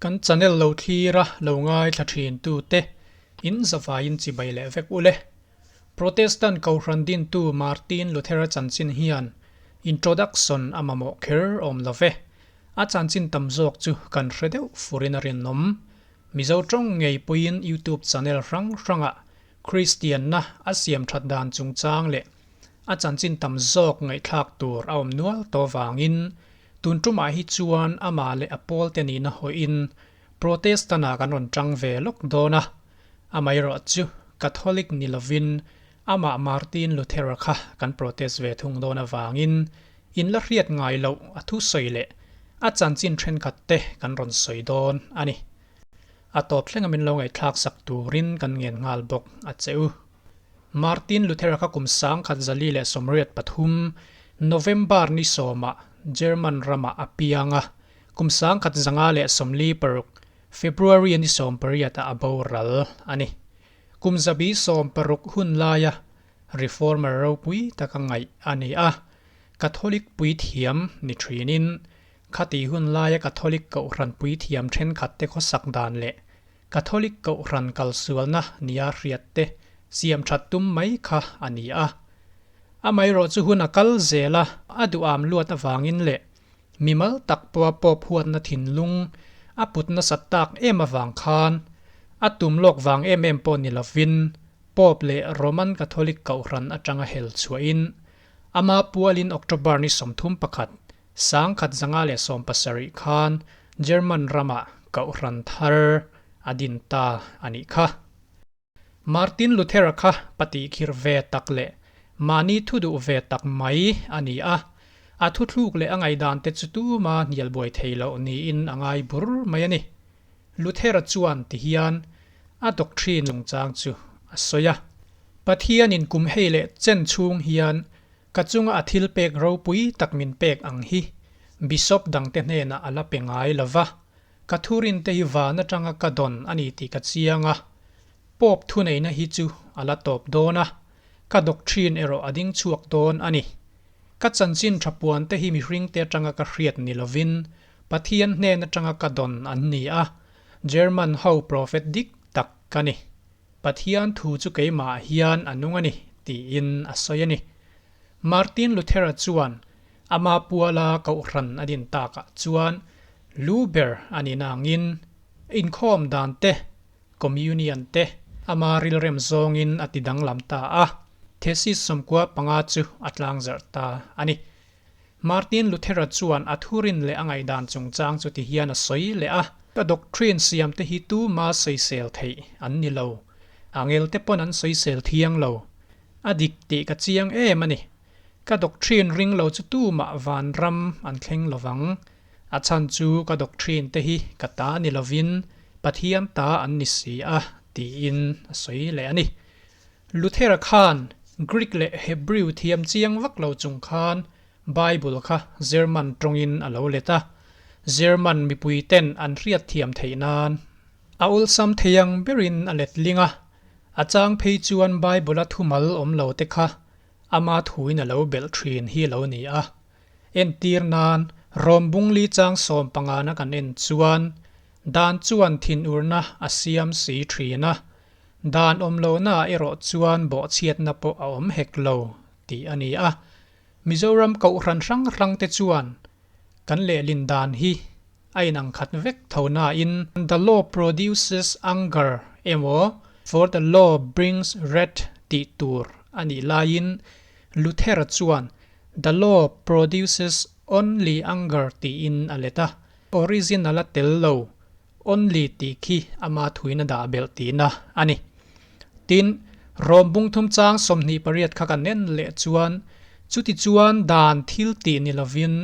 Kan channel lo thlir a lo ngaithla thin tu te in zavaiin chibai leh vek ule. Protestant Kohhran dintu Martin Luthera chanchin hian introduction a mamawh kher awm lo ve. A chanchin tam zawk chu kan hre deuh furin a rinawm. Mizo tawng ngei puiin YouTube channel hrang hrangah Kristianna a siam that dan chungchang leh a chanchin tam zawk ngaihthlak tur a awm nual tawh vangin tun tumah hi chuan amah leh a pawlte nihna hawiin Protestant-ah kan rawn tang ve lawk dawn a, amaherawh chu Catholic ni lovin amah Martin Luther-a kha kan protest ve thung dawn avangin in la hriat ngai loh a thusawi leh a chanchin thenkhat te kan rawn sawi dawn a ni. A tawp thlenga min lo ngaihthlak sak turin kan ngen nghal bawk a che u. Martin Luther-a kha kum 1083 November ni sawmah German ramah a piang a, kum 1546 February ni 18 ah a boral a ni. Kum 16 hun laia Reformer ropui taka ngaih a ni a, Catholic puithiam ni thinin Khati hun laia Catholic Kohhran puithiam thenkhat te khawsak dan leh Catholic Kohhran kalsualna nia hriat te siam that tum mai kha a ni a. Amaherawh chu hun a kal zel a, a duham luat avangin leh mimal tak pawha pawp huatna thinlung a put nasat tak em avang khan a tum lawk vang em em pawh ni lovin Pope leh Roman Catholic Kohhran atanga hel chhuahin ama pualin October ni 31 1917 khan German ramah Kohhran thar a din ta a nih kha. Martin Luther-a kha patih khir ve tak leh mahni thu duh ve tak mai a ni a, a thuthluk leh a ngaihdan te chu tuma hnial buai thei loh niin a ngai bur mai a ni. Luther-a chuan ti hian a doctrine chungchang chu a sawi a, Pathianin kum hei leh chen chhung hian Ka chunga a thil pek ropui tak min pek ang hi Bishop dangte hnenah a la pe ngai lo va, ka thurinte hi van atanga ka dawn a ni tih ka chiang a, Pope thuneihna hi chu a la tawp dawn a, ka doctrine erawh a ding chhuak dawn a ni. Ka chanchin tha puante hi mihringte atanga ka hriat ni lovin Pathian hnen atanga ka dawn an ni a, German ho prophet dik tak ka ni. Pathian thu chu keimah hian a nung a ni, tiin a sawi a ni. Martin Luther-a chuan ama puala kohhran a din takah chuan lu ber a ni nangin inkhawm dan te, communion te ama rilrem zawngin a ti danglam ta a, thesis 95 chu a tlangzarh ta a ni. Martin Luther-a chuan a thurin leh a ngaihdan chungchang chu ti hian a sawi leh a, Ka doctrine siamte hi tuma sawisel theih an ni lo. Angelte pawn an sawisel thiang lo. A dik tih ka chiang em a ni. Ka doctrine ring lo chu tumah vanram an thleng lo vang. A chhan chu ka doctrine te hi ka ta ni lovin Pathian ta an ni si a, tiin a sawi leh a ni. Luthera khan Greek leh Hebrew thiam chiang vak lo chung khan Bible kha German tawngin a lo let a, German mipui ten an hriat thiam theih nan a awlsam thei ang berin a let ling a, a chang phei chuan Bible-a thumal awm lo te kha ama thuin a lo belh thin hi lo ni a. Entir nan Rom bungli chang 15na kan en chuan dan chuan thinurna a siam si thin a, Dan awm lohnaah erawh chuan bawhchhiatna pawh a awm hek lo tih a ni a. Mizoram kohhran hrang hrangte chuan kan lehlin dan hi a inang khat vek tho nain The law produces anger emaw For the law brings wrath tih tur a nih laiin Luther-a chuan The law produces only anger tiin a let a, original a tel lo Only tih khi ama thuin a dah belh tihna a ni. Tin, Rom bungthum chang 28 kha kan en leh chuan, chuti chuan dan thil tih ni lovin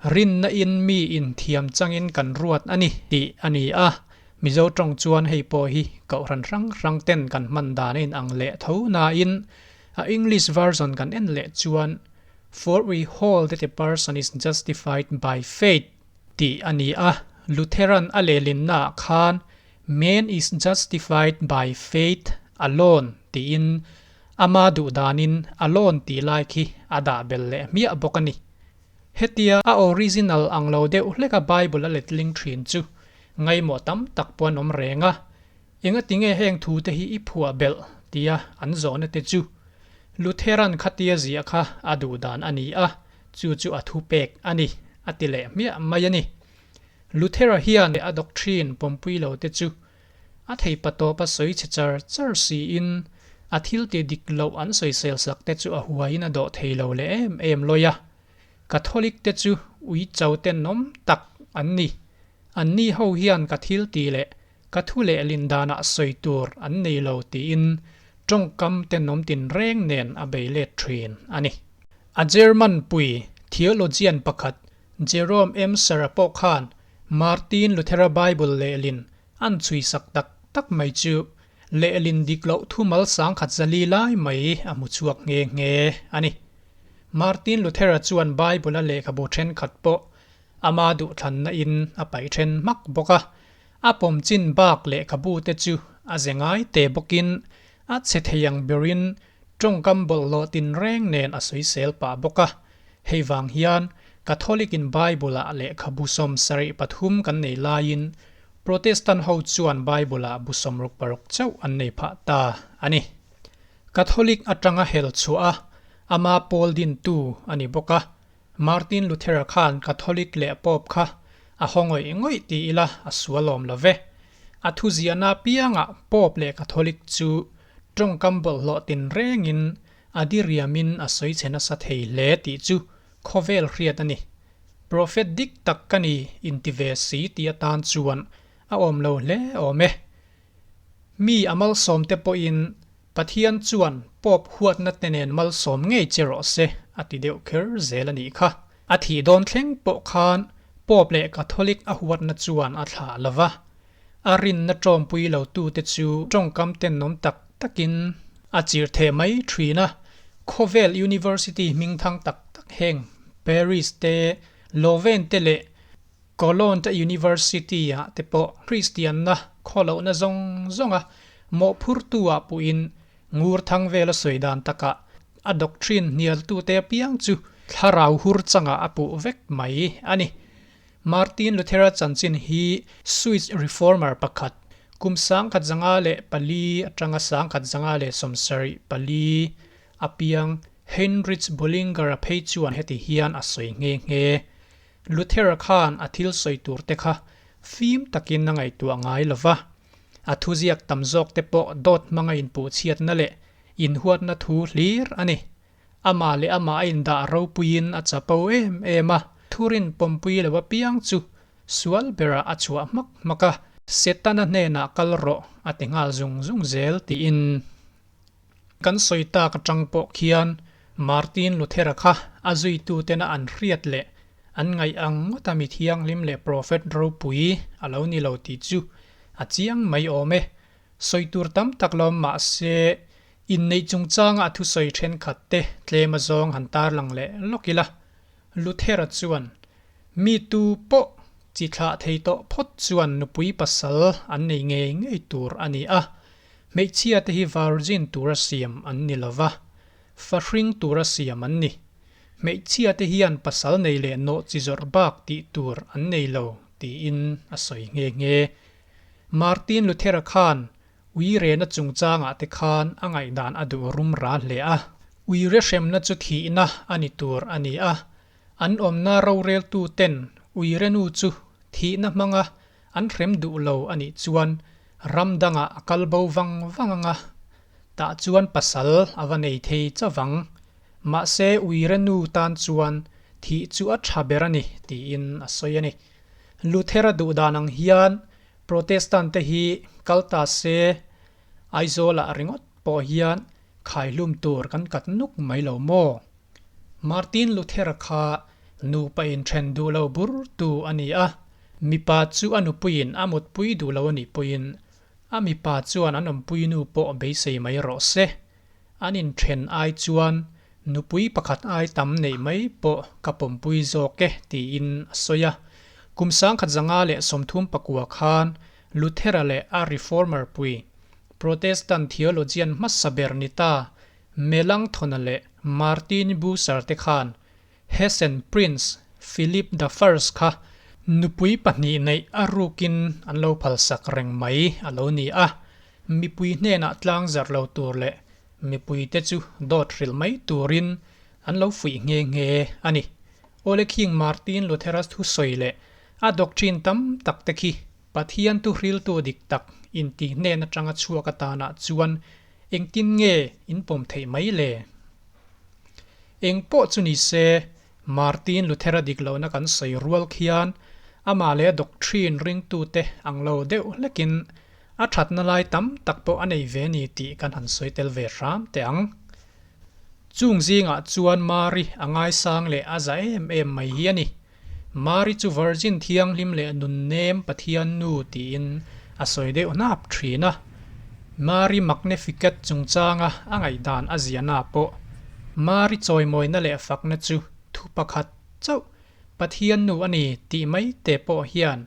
rinna in mi inthiam changin kan ruat a ni tih a ni a. Mizo tawng chuan hei pawh hi kohhran hrang hrang ten kan hman dan a inang leh tho nain a English version kan en leh chuan For we hold that a person is justified by faith tih a ni a, Lutheran a lehlinnaah khan Man is justified by faith alone tiin ama duh danin alone tih lai khi a dah belh leh hmiah bawk a ni. Hetia a original ang lo deuh hleka Bible a letling thin chu Ngaimawh tam tak pawh an awm reng a, Engatinge heng thute hi i phuah belh? tia an zawhna te chu Lutheran khatia ziah kha a duh dan a ni a, chu chu a thupek a ni, a ti leh hmiah mai a ni. Luthera hian a doctrine pawmpui lo te chu a theipa tawpa sawi chhe char char siin a thil ti dik loh an sawisel sak te chu a huaiin a dawh thei lo leh em em lawi a. Catholic te chu ui cho tenawm tak an ni. Anni ho hian ka thil ti leh Ka thu lehlin danah sawi tur an nei lo tiin tawngkam tenawm tinreng nen a bei let thin a ni. A German pui theologian pakhat Jerome Emser-a pawh khan Martin Luthera Bible lehlin an chhuisak tak tak mai chu lehlin dik loh thumal sangkhat zali lai mai a hmu chhuak nghe nghe a ni. Martin Luthera chuan Bible-a lehkhabu thenkhat pawh Ama duhthlanna in a paih then hmak bawk a, a pawm chin bak lehkhabu te chu a ze ngai te bawkin a chhe thei ang berin tawngkam bawlhhlawh tinreng nen a sawisel pah bawk a. Hei vang hian Catholic in Bible ah lehkhabu 73 kan nei laiin Protestant ho chuan Bible ah bu 66 chauh an nei phah ta a ni. Catholic atanga hel chhuah a, ama pawl dintu a ni bawk a. Martin Luthera khan Catholic leh Pope kha a haw ngawih ngawih ti ila a sual awm lo ve. A thuziahna apiangah Pope leh Catholic chu tawngkam bawlhhlawh tinrengin a diriamin a sawi chhe nasa thei hle tih chu khawvel hriat a ni. Prophet dik tak ka ni inti ve si ti atan chuan a awm lo hle awm e. Mi a malsawmte pawhin Pathian chuan Pope huatna te nen malsawm ngei che rawh se a ti deuh kher zel a nih kha. A thih dawn thleng pawh khan Pope leh Catholic a huatna chuan a thlah lo va, a rinna tawmpui lo tute chu tawngkam tenawm tak takin a chirh theh mai thin a. Khawvel University hmingthang tak tak heng Paris te, Louvain te leh Cologne te University ah te pawh Kristianna khawlohna zawng zawnga mawhphurtu ah puhin ngur thang vel a sawi dan takah a doctrine hnialtute apiang chu thlarau hur changah a puh vek mai a ni. Martin Luthera chanchin hi Swiss reformer pakhat kum 1504 atanga 1574 apiang Heinrich Bullinger-a phei chuan heti hian a sawi nghe nghe. Luthera khan a thil sawi tur te kha fim takin a ngaihtuah ngai lo va, a thuziak tam zawk te pawh dawt hmanga inpuhchhiatna leh inhuatna thu hlir a ni. Amah leh amah a indah ropuiin a chapo em em a, thurin pawmpui lo apiang chu sual berah a chhuah hmak hmak a, Setana hnenah kal rawh a ti nghal zung zung zel tiin. Kan sawi tak atang pawh khian Martin Luthera kha a zuitutena an hriat leh an ngaih ang ngawta mi thianghlim leh prophet ropui a lo ni lo tih chu a chiang mai awm e. Sawi tur tam tak lo mah se inneih chungchanga a thusawi thenkhat te tlem azawng han tarlang leh lawk ila. Luthera chuan, Mi tu pawh chi thlah thei tawh phawt chuan nupui pasal an nei ngei ngei tur a ni a, hmeichhia te hi virgin tura siam an ni lo va, fahring tura siam an ni. Hmeichhia te hian pasal nei leh nawh chi zawrh bak tih tur an nei lo, tiin a sawi nghe nghe. Martin Luthera khan Uirena chungchangah te khan a ngaihdan a duh rum ra hle a. Uire hremna chu thihna a ni tur a ni a. An awmna roreltu ten uirenu chu thihna hmanga an hrem duh lo a nih chuan ram dangah a kal bo vang vang anga, tah chuan pasal a va nei thei chavang. Mahse uirenu tan chuan thih chu a tha ber a ni tiin a sawi a ni. Luthera duhdan ang hian Protestant te hi kal ta se Aizawl ah ringawt pawh hian khaihlum tur kan kat nuk mai lo maw? Martin Luthera kha nupa in then duh lo bur tu a ni a, mipa chu a nupuiin a mutpui duh lo a nih pawhin a mipa chuan an awmpui nu pawh beisei mai rawh se. An inthen ai chuan nupui pakhat ai tam neih mai pawh ka pawmpui zawk e tiin a sawi a. Kum 1939 khan Luthera leh a Reformer pui, Protestant theologian hmasa ber ni ta Melanchthon-a leh Martin Bucer te khan Hessen Prince Philip the First kha Nupui pahnih neih a rukin an lo phalsak reng mai a lo ni a, mipui hnenah tlang zarh lo tur leh mipuite chu dawt hrilh mai turin an lo fuih nghe nghe a ni. Awle khing Martin Luthera thusawi leh a doctrine tam tak te khi Pathian thuhriltu dik tak intih hnen atanga chhuak atanah chuan engtin nge in pawm theih mai le? Eng pawh chu ni se, Martin Luthera dik lohna kan sawi rual khian amah leh a doctrine ringtute ang lo deuh hlekin a thatna lai tam tak pawh a nei ve ni tih kan han sawi tel ve hram teh ang. Chung zingah chuan Mari a ngaisang leh a za em em mai hi a ni. Mari chu Virgin thianghlim leh nunnem Pathian nu tiin a sawi deuh hnap thin a. Mari Magnificat chungchanga a ngaihdan a ziahna pawh Mari chawimawina leh fakna chu thu pakhat chauh Pathian nu a ni tih mai te pawh hian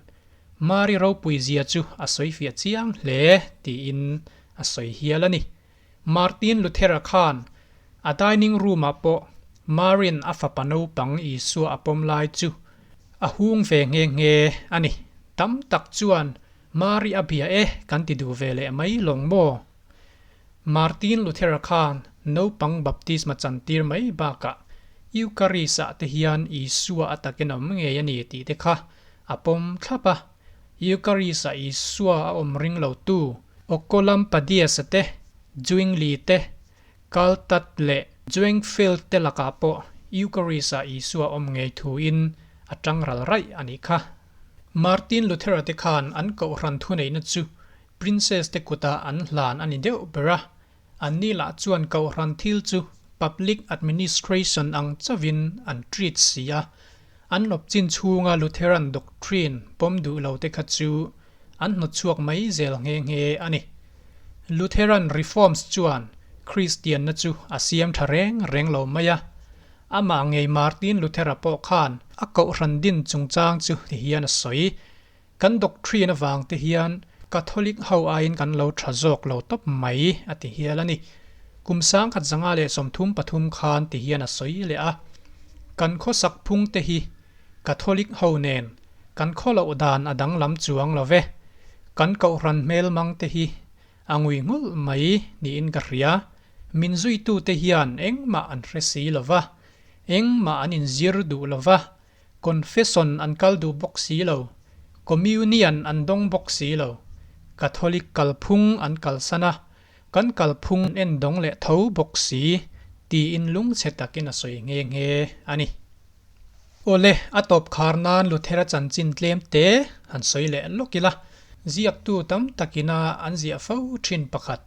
Mari ropui zia chu a sawi fiah chiang hle tiin a sawi hial a ni. Martin Luthera khan a dining room-ah pawh Marin a fapa naupang Isua a pawm lai chu a hung ve nghe nghe a ni. Tam tak chuan Mari a bia e kan ti duh ve leh mai lawng maw? Martin Luthera khan naupang baptisma chantir mai bakah Eucharist-ah te hian Isua a takin a awm ngei a ni tih te kha a pawm thlap a. Eucharist-ah Isua a awm ring lotu Okolam Padiasa te, Zwingli te, Kaltat leh Zwingfield te lakah pawh Eucharist-ah Isua awm ngei thuin a tang ral raih a nih kha. Martin Luthera te khan an kohhran thuneihna chu Princess te kutah an hlan a ni deuh ber a, anni lah chuan kohhran thil chu public administration ang chauhin an treat si a, an lawpchin chhunga Lutheran doctrine pawm duh lo te kha chu an hnawtchhuak mai zel nghe nghe a ni. Lutheran Reforms chuan Kristianna chu a siam tha reng reng lo mai a, amah ngei Martin Luthera pawh khan a kohhran din chungchang chu ti hian a sawi. Kan doctrine avang te hian Catholic ho aiin kan lo tha zawk lo tawp mai a ti hial a ni. Kum 1933 khan ti hian a sawi leh a, Kan khawsak phung te hi Catholic ho nen kan khaw loh dan a danglam chuang lo ve. Kan kohhran hmelmang te hi a ngui nghulh mai niin ka hria. Min zuitute hian engmah an hre si lo va, engmah an inzir duh lo va, confession an kal duh bawk si lo, communion an dawng bawk si lo, Catholic kalphung an kalsan a, kan kalphung an en dawng leh tho bawk si, tiin lungchhe takin a sawi nghe nghe a ni. Awle, a tawp khar nan Luthera chanchin tlem te han sawi leh lawk ila, ziaktu tam takina an ziah fo thin pakhat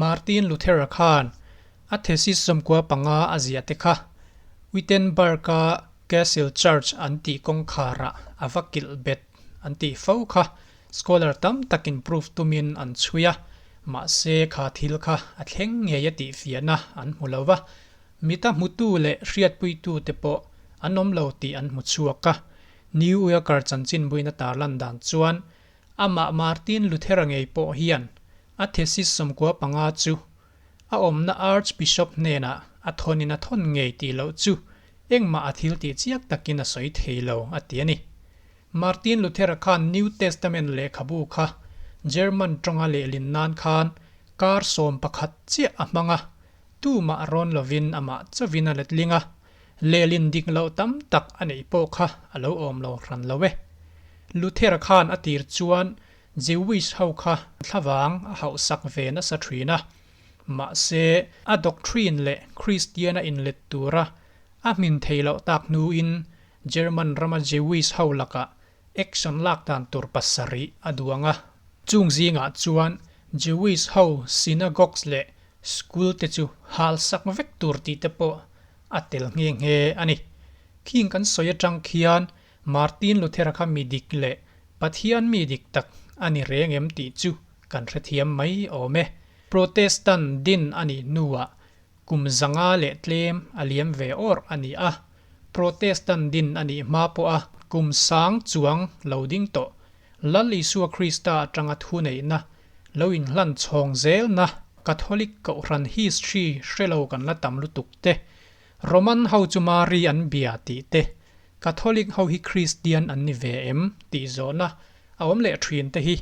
Martin Luthera khan a thesis 95 a ziah te kha Wittenberg-a Castle Church an tih kawngkharah a va kilh bet an tih fo kha scholar tam takin proof tumin an chhui a, mahse kha thil kha a thleng ngei a tih fiahna an hmu lo va. Mita hmutu leh hriatpuitute pawh an awm lo tih an hmu chhuak a. New Yorker chanchinbuina tarlan dan chuan amah Martin Luthera ngei pawh hian a thesis 95 chu a awmna Archbishop hnenah a thawnin a thawn ngei tih loh chu engmah a thil tih chiak takin a sawi thei lo a ti a ni. Martin Luthera khan New Testament lehkhabu kha German tawnga lehlin nan khan kar 11 chiah a hmang a, Tumah rawn lovin amah chauhin a letling a, lehlin dik loh tam tak a neih pawh kha a lo awm lo hran lo e. Luthera khan a tir chuan Jewish ho kha thlavang a hauhsak ve nasa thin a, mahse a doctrine leh Kristian a inlet tura a hmin thei loh tak hnuin German rama Jewish ho lakah action lak dan tur pasarih a duang a. Chung zingah chuan Jewish ho synagogues leh School te chu hal sak vek tur tih te pawh a tel nghe nghe a ni. Khing kan sawi atang khian Martin Luthera kha mi dik leh Pathian mi dik tak a ni reng em tih chu kan hrethiam mai awm e. Protestant din a nih hnuah kum 500 leh tlem a liam ve awr a ni a. Protestant din a nih hma pawha kum 1000 chuang lo ding tawh Lal Isua Krista atanga thuneihna lo inhlan chhawng zelna Catholic Kohhran history hre lo kan la tam lutuk te, Roman ho chu Mari an bia tih te, Catholic ho hi Kristian an ni ve em tih zawhna a awm leh thin te hi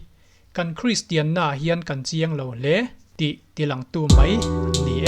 kan Kristiannaah hian kan chiang lo hle tih tilangtu mai an ni e.